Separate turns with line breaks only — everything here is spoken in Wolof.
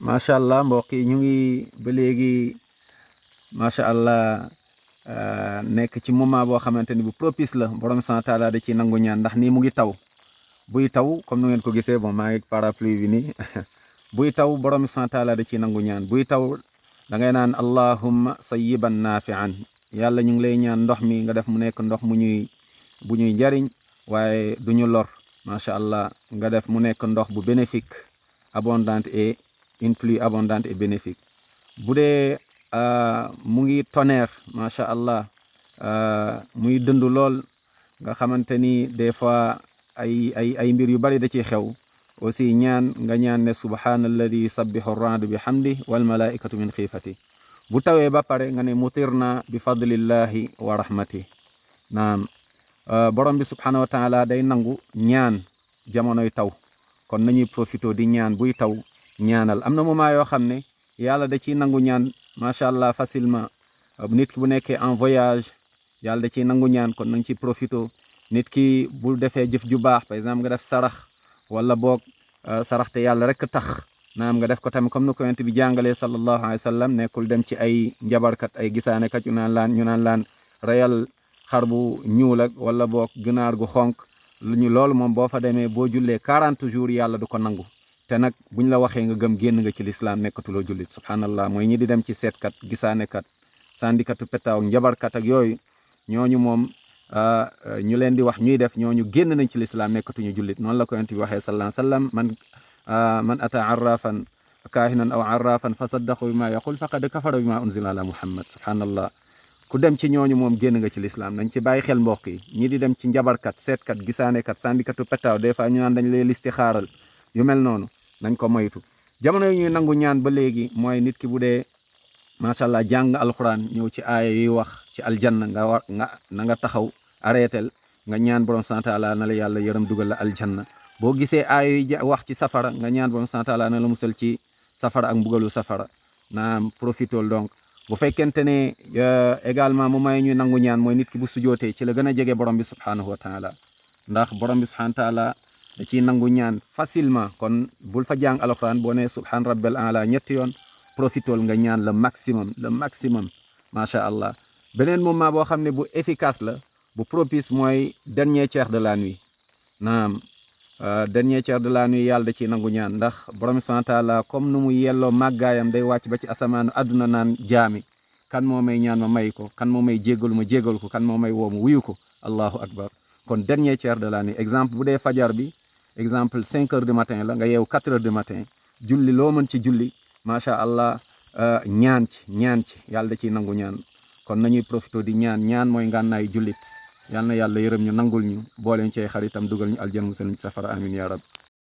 macha allah mbokk yi ñu ngi ba léegi macha allah nekk ci moment boo xamante ni bu propice la borom subhanahu wa taala da ciy nangu ñaan ndax nii mu ngi taw buy taw comme nu ngeen ko gisee bon maa ngi parapluie bi nii buy taw borom subhanahu wa taala da ciy nangu ñaan buy taw da ngay naan allahumma sayyiban nafian yàlla ñu ngi lay ñaan ndox mi nga def mu nekk ndox bu ñuy njariñ waaye du ñu lor macha allah nga def mu nekk ndox bu bénéfique abondante et une pluie abondante et bénéfique bu dee mu ngi tonnerre macha allah muy dënd lool nga xamante ni des fois ay mbir yu bari da ciy xew aussi ñaan nga ñaan ne subhaanalladi yusabbihu rra'du bi hamdi wal malaikatu min xiifati bu tawee ba pare nga ne mutirna bi fadlillahi wa rahmati naam borom bi subhanahu wa taala day nangu ñaan jamonoy taw kon nañuy profito di ñaan buy taw ñaanal am na moment yoo xam ne yàlla da ciy nangu ñaan macha allah facilement nit ki bu nekkee en voyage yàlla da ciy nangu ñaan kon nañ ci profito nit ki bu defee jëf ju baax par exemple nga def sarax wala boog sarax te yàlla rek tax naam nga def ko tamit comme ni ko yonent bi jàngalee sallallahu alayhi wa sallam nekkul dem ci ay njabarkat ay gisaanekat ñu naan laan reyal xar bu ñuul ak wala boog ginaar gu xonk loolu moom boo fa demee boo jullee 40 jours yàlla du ko nangu te nag buñ la waxee nga gëm génn nga ci lislaam nekkatuloo jullit subhanallah mooy ñi di dem ci seetkat gisaanekat sandikatu petaaw njabarkat ak yooyu ñooñu moom ñu leen di wax ñuy def ñooñu génn nañ ci lislaam nekkatuñu jullit noonu la ko yonent bi waxee sallallahu alayhi wa sallam man ata arrafan kaahinan aw arrafan fa saddaqu bima yaqul faqad kafara bima unzila ala muhammad subhanallah ku dem ci ñooñu moom génn nga ci lislaam nañ ci bàyyi xel mbokk yi ñi di dem ci njabarkat seetkat gisaanekat sandikatu petaaw des fois ñu naan dañ lay listixaaral yu mel noonu nañ ko moytu jamono yi ñuy nangu ñaan ba léegi mooy nit ki bu dee macha allah jàng alquran ñëw ci aaya yuy wax ci aljanna na nga taxaw arrêtel nga ñaan borom subhanahu wa taala na la yàlla yërëm dugal la aljanna boo gisee aaya yi wax ci safara nga ñaan borom subhanahu wa taala na la musal ci safara ak mbugalu safara naam profitol donc bu fekkente ne également mu may ñuy nangu ñaan mooy nit ki bu sujootee ci la gën a jege borom bi subhanahu wa taala ndax borom bi subhanahu wa taala da ciy nangu ñaan facilement kon bul fa jàng alquran boo ne subhan rabbil ala ñetti yoon profitol nga ñaan le maximum macha allah beneen moment boo xam ne bu efficace la bu propice mooy dernier tiers de la nuit naam dernier tiers de la nuit yàlla da ciy nangu ñaan ndax borom subhanahu wa taala comme nu mu yelloo màggaayam day wàcc ba ci asamaanu àdduna naan jaami kan moo may ñaan ma may ko kan moo may jéggalu ma jéggalu ko kan moo may woo ma wuyu ko allahu akbar kon dernier tiers de la nuit exemple bu dee fajar bi exemple 5 heures du matin la nga yeew 4 heures du matin julli loo mën ci julli macha allah ñaan ci yàlla da ciy nangu ñaan kon nañuy profité di ñaan mooy ngànnaayu jullit yal na yàlla yërëm ñu nangul ñu booleen ci ay xaritam dugal ñu aljana musal ñu ci safara amin ya rab